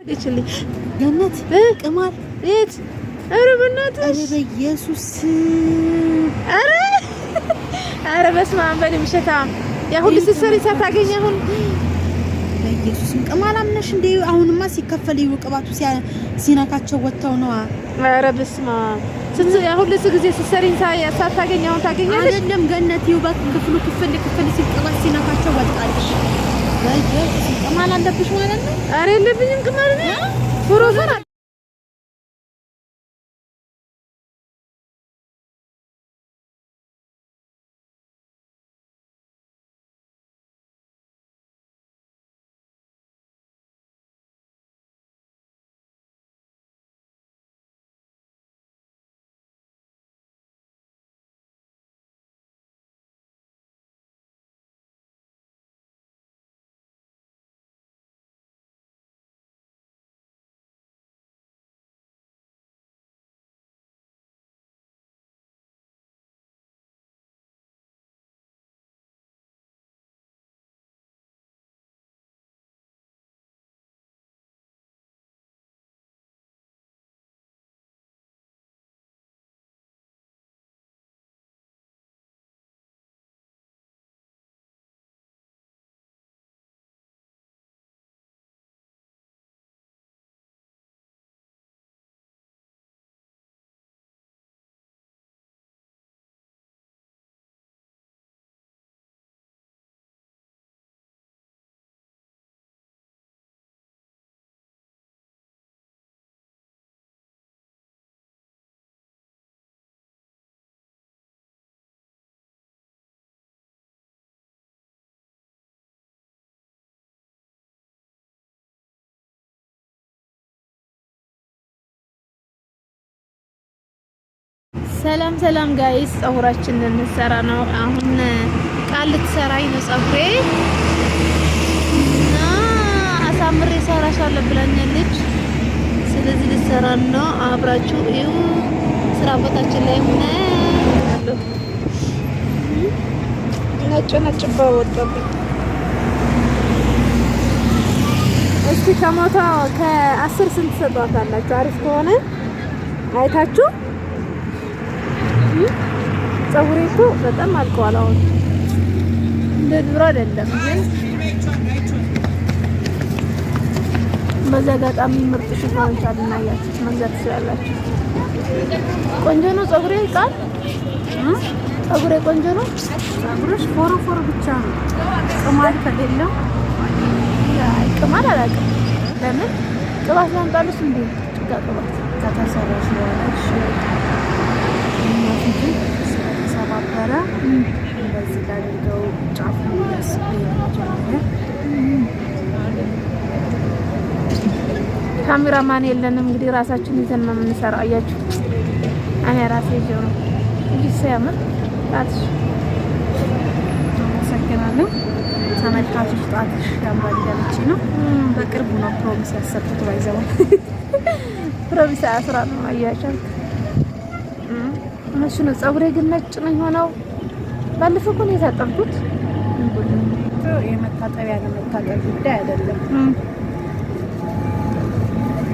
አደረገችልኝ። ገነት ቅማል የት? ኧረ በእናትሽ፣ ኧረ በኢየሱስ፣ ኧረ ኧረ በስመ አብ በል ውሸታም። ያ ሁሉ ስትሰሪ ሳታገኝ አሁን በኢየሱስ ቅማል አምነሽ እንዴ? አሁንማ ሲከፈል ይኸው ቅባቱ ሲነካቸው ወጥተው ነዋ። ኧረ በስመ አብ፣ ያ ሁሉ ጊዜ ስትሰሪ ሳታገኝ አሁን ታገኛለሽ? አይደለም ገነት፣ ይኸው በክፍሉ ክፍል ክፍል ሲል ቅባት ሲነካቸው ወጣልሽ። በኢየሱስ ቅማል አለብሽ ማለት ነው? ኧረ የለብኝም ቅማል ነው ፎሮፎር። ሰላም ሰላም guys፣ ፀጉራችንን ልንሰራ ነው። አሁን ቃል ልትሰራኝ ነው ፀጉሬ እና አሳምሬ እሰራሻለሁ ብላኛለች። ስለዚህ ልትሰራ ነው። አብራችሁ እዩ። ስራ ቦታችን ላይ ሆነ ነጭ ነጭ በወጣብኝ። እስኪ ከመቶ ከ10 ስንት ሰጧታላችሁ? አሪፍ ከሆነ አይታችሁ። ፀጉሬ እኮ በጣም አልቀዋል። አሁን እንደ ድሮ አይደለም፣ ግን በዚህ አጋጣሚ ምርጥ ሽፎኖች አሉና እያችሁ መግዛት ትችላላችሁ። ቆንጆ ነው ፀጉሬ። ቃል ፀጉሬ ቆንጆ ነው። ፀጉርሽ ፎሮፎር ብቻ ነው ቅማል ከሌለው። ቅማል አላውቅም። ለምን ቅባት ላምጣልሽ እንዴ? ጭቃ ቅባት። ከተሰራሽ በኋላ እና ፊቱ ስለተሰባበረ እንደዚህ ላድርገው ጫፉ ያስቤ መጀመሪያ። ካሜራማን የለንም እንግዲህ ራሳችን ይዘን ነው የምንሰራው። አያችሁ፣ እኔ ራሴ ይዤው ነው እንጂ ሲያምር ጣትሽ። አመሰግናለሁ። ተመልካቾች ጣትሽ ያምራል እያለች ነው። በቅርቡ ነው promise ያሰርኩት ባይዘው። Promise አስራ ነው አያችሁ። እሱ ነው። ፀጉሬ ግን ነጭ ነው የሆነው። ባለፈው እኮ ነው የታጠብኩት። የመታጠቢያ ለመታጠብ ጉዳይ አይደለም።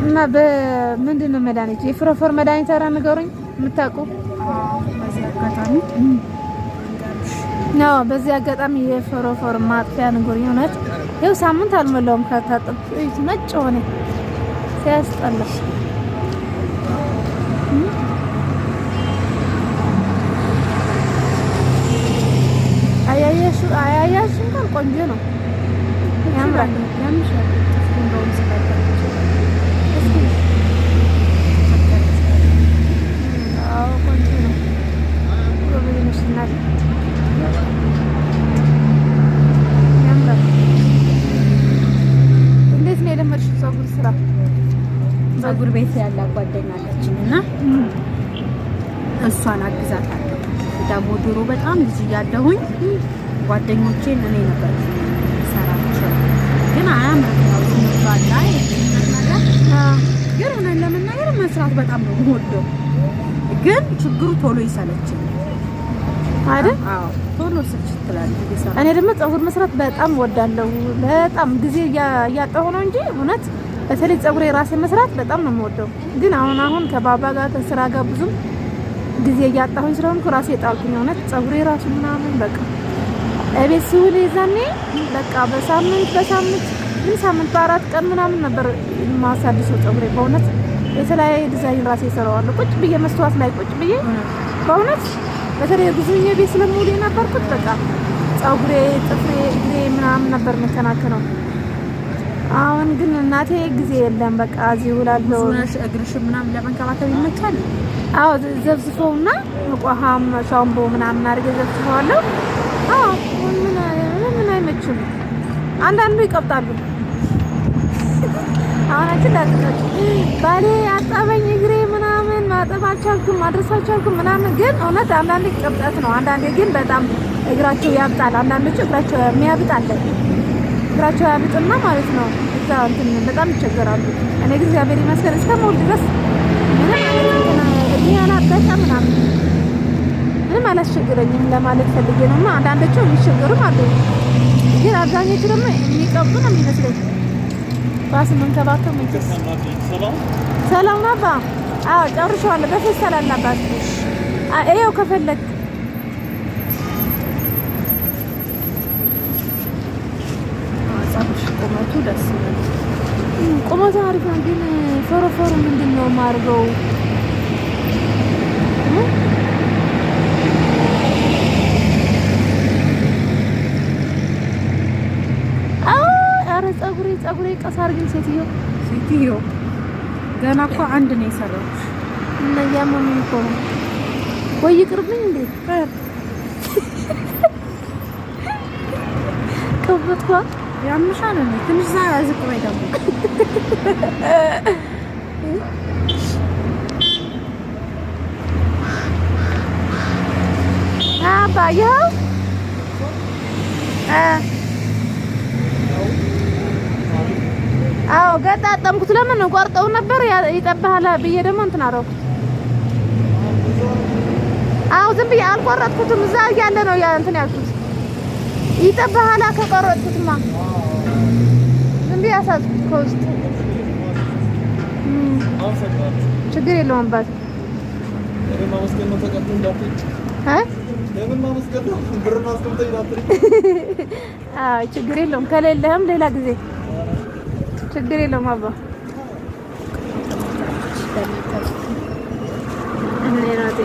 እና በምንድን ነው መድኃኒቱ? የፍሮፎር መድኃኒት ኧረ ንገሩኝ የምታውቁ። በዚህ አጋጣሚ ነው በዚህ አጋጣሚ የፍሮፎር ማጥፊያ ንገሩኝ። እውነት ይኸው ሳምንት አልሞላውም ከታጠብኩት ነጭ ሆነ፣ ሲያስጠላ። አያያሹ አያያሹ እንኳን ቆንጆ ነው፣ ያምራል። ያምሻል። ጥፍሩ እንደውም ስላደረች እስኪ አዎ ቆንጆ ነው። ጎበዝ ነሽ እናቴ፣ ያምራል። እንዴት ነው የለመድሽው ፀጉር ስራ? ፀጉር ቤት ያለ ጓደኛ አለችኝ እና እሷን አግዛታለሁ። ደግሞ ድሮ በጣም ልጅ እያለሁኝ ጓደኞቼን እኔ ነበር ሰራቸው፣ ግን አያምርም። ያው ዝም ብሏል ነገር ግን እውነት ለመናገር መስራት በጣም ነው የምወደው። ግን ችግሩ ቶሎ ይሰለችኛል። አይደል? አዎ ቶሎ ስልችት ትላለህ እየሰራህ። እኔ ደግሞ ፀጉር መስራት በጣም እወዳለሁ። በጣም ጊዜ እያጣሁ ነው እንጂ እውነት በተለይ ፀጉሬ ራሴ መስራት በጣም ነው የምወደው። ግን አሁን አሁን ከባባ ጋር ከስራ ጋር ብዙም ጊዜ እያጣሁኝ ስለሆንኩ ራሴ ጣልኩኝ። እውነት ፀጉሬ ራሱ ምናምን በቃ እቤት ስውል የዛኔ በቃ በሳምንት በሳምንት ምን ሳምንት በአራት ቀን ምናምን ነበር የማሳድሰው ፀጉሬ። በእውነት የተለያየ ዲዛይን ራሴ እሰራዋለሁ ቁጭ ብዬ መስተዋት ላይ ቁጭ ብዬ በእውነት በተለይ ብዙኝ ቤት ስለምውል የነበርኩት በቃ ፀጉሬ፣ ጥፍሬ፣ እግሬ ምናምን ነበር መከናከነው። አሁን ግን እናቴ ጊዜ የለም በቃ እዚህ እውላለሁ። እግርሽ ምናምን ለመንከባከብ ይመቻል። አዎ ዘብዝፈውና ውሃም ሻምቦ ምናምን አድርጌ ዘብዝፈዋለሁ። አዎ ምን ምን አይመችም። አንዳንዱ ይቀብጣሉ። አሁን አንቺ እንዳትቀጭ ባሌ አጣበኝ እግሬ ምናምን ማጠብ አልቻልኩም ማድረስ አልቻልኩም ምናምን። ግን እውነት አንዳንዴ ቅብጠት ነው። አንዳንዴ ግን በጣም እግራቸው ያብጣል። አንዳንዶቹ እግራቸው የሚያብጥ አለ። እግራቸው ያብጥና ማለት ነው እዛ እንትን በጣም ይቸገራሉ። እኔ ግን እግዚአብሔር ይመስገን እስከ መውል ድረስ ምንም አይነት እንትን እግሬ አላበጠ ምናምን ምንም አላስቸግረኝም ለማለት ፈልጌ ነው። እና አንዳንዶቹ የሚቸገሩም አሉ፣ ግን አብዛኞቹ ደግሞ የሚቀብጡ ነው የሚመስለኝ። ራስ መንከባከብ መቼስ ሰላም ነው አባ። አዎ ጨርሼዋለሁ። በፌስታል አለ አባት። ይኸው ከፈለግ ፀጉርሽ ቁመቱ ደስ ይላል። ቁመቱ አሪፍ ነው፣ ግን ፎሮፎሩ ምንድን ነው የማደርገው? አዎ ኧረ ፀጉሬ ፀጉሬ ቀስ አድርጊኝ ሴትዮ። ሴትዮ ገና እኮ አንድ ነው የሰራሁት። እና እያመመኝ እኮ ነው። ወይ ይቅርብኝ እንዴ ከበትኳ። ያምሻል እንዴ? ትንሽ ዝቅ በይ ደግሞ። አባ ይኸው አዎ ገጣጠምኩት። ለምን ቆርጠው ነበር ይጠባሃል ብዬ ደግሞ እንትን አደረኩት። አዎ ዝም ብዬ አልቆረጥኩትም። እዛ እያለ ነው ያ እንትን ያልኩት። ይጠባሃል ከቆረጥኩትማ ዝም ብዬ አሳዝኩት ከውስጥ። ችግር የለውም አባት። አዎ ችግር የለውም። ከሌለህም ሌላ ጊዜ ችግር የለውም አባ።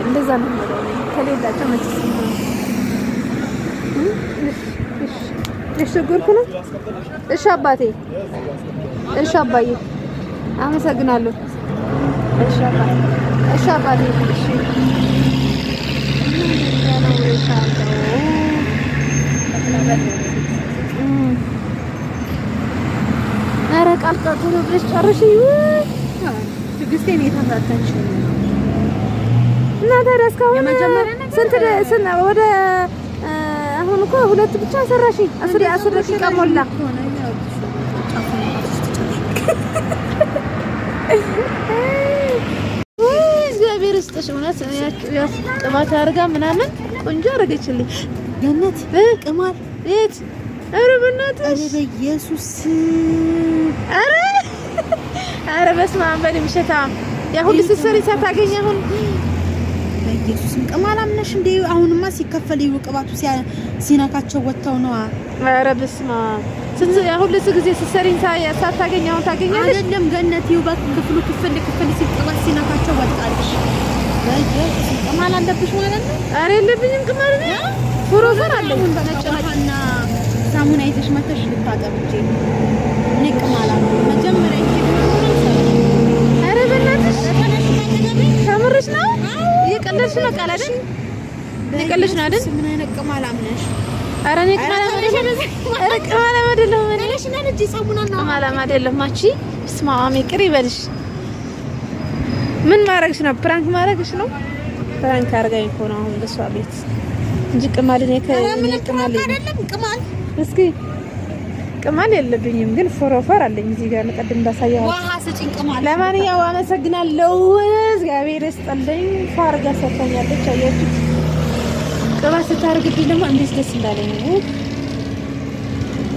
እንደዛ ነው የምለው እኔ። ከሌላቸው መቼስ እሺ ነው። እሺ አባቴ፣ እሺ አባዬ፣ አመሰግናለሁ። እሺ አባቴ፣ እሺ አባቴ፣ እሺ ኧረ ቃል ቶሎ ብለሽ ጨርሽ። ትዕግስቴን የተፈተንሽ ነው። እና ታዲያ እስካሁን ስንት ወደ አሁን እኮ ሁለት ብቻ ሰራሽ። 10 ደቂቃ ሞላ። እግዚአብሔር ይስጥሽ። እውነት ቅባት አድርጋ ምናምን ቆንጆ አደረገችልኝ። ገነት ቅማል የት? ኧረ በእናትሽ፣ ኧረ በኢየሱስ፣ ኧረ ኧረ በስመ አብ በል ውሸታም። ያ ሁሉ ስትሰሪ ሳታገኝ አሁን በኢየሱስ ቅማል አምነሽ እንዴ? አሁንማ ሲከፈል ይኸው ቅባቱ ሲነካቸው ወጥተው ነዋ። ኧረ በስመ አብ ስንት ያ ሁሉ ጊዜ ስትሰሪ ሳታገኝ አሁን ታገኛለሽ? አይደለም ገነት፣ ይኸው በክፍሉ ክፍል ክፍል ሲል ቅባት ሲነካቸው ወጣልሽ። በኢየሱስ ቅማል አለብሽ ማለት ነው? ኧረ የለብኝም ቅማል። እኔ ፎሮፎር አለኝ ነጭ ነጭ እና ሳሙና ይዘሽ መተሽ ልታጠብ እንጂ እኔ ቅማል አለ መጀመሪያ ይሄ ኧረ በእናትሽ ከምርሽ ነው? እየቀለድሽ ነው? ቃል አይደል? እየቀለድሽ ነው አይደል? ምን አይነት ቅማል አምነሽ? ኧረ እኔ ቅማላም አይደለሁም። ኧረ ቅማላም አይደለሁም። እኔ ቅማላም አይደለሁም። አንቺ በስመ አብ ይቅር ይበልሽ። ምን ማድረግሽ ነው? prank ማድረግሽ ነው? prank አድርጋኝ እኮ ነው አሁን በሷ ቤት እንጂ ቅማል እኔ ከእኔ ቅማል አይደለም ቅማል እስኪ ቅማል የለብኝም፣ ግን ፎሮፎር አለኝ እዚህ ጋር ቅድም እንዳሳየኋት። ውሃ ስጭኝ ቅማል። ለማንኛውም አመሰግናለሁ፣ እግዚአብሔር ይስጥልኝ። ፋርጋ ሰርታኛለች። አያችሁት? ቅባት ስታደርግብኝ ደግሞ እንዴት ደስ እንዳለኝ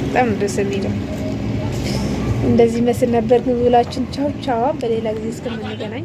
በጣም ደስ የሚለው። እንደዚህ መስል ነበር ውሏችን። ቻው ቻው። በሌላ ጊዜ እስከምንገናኝ።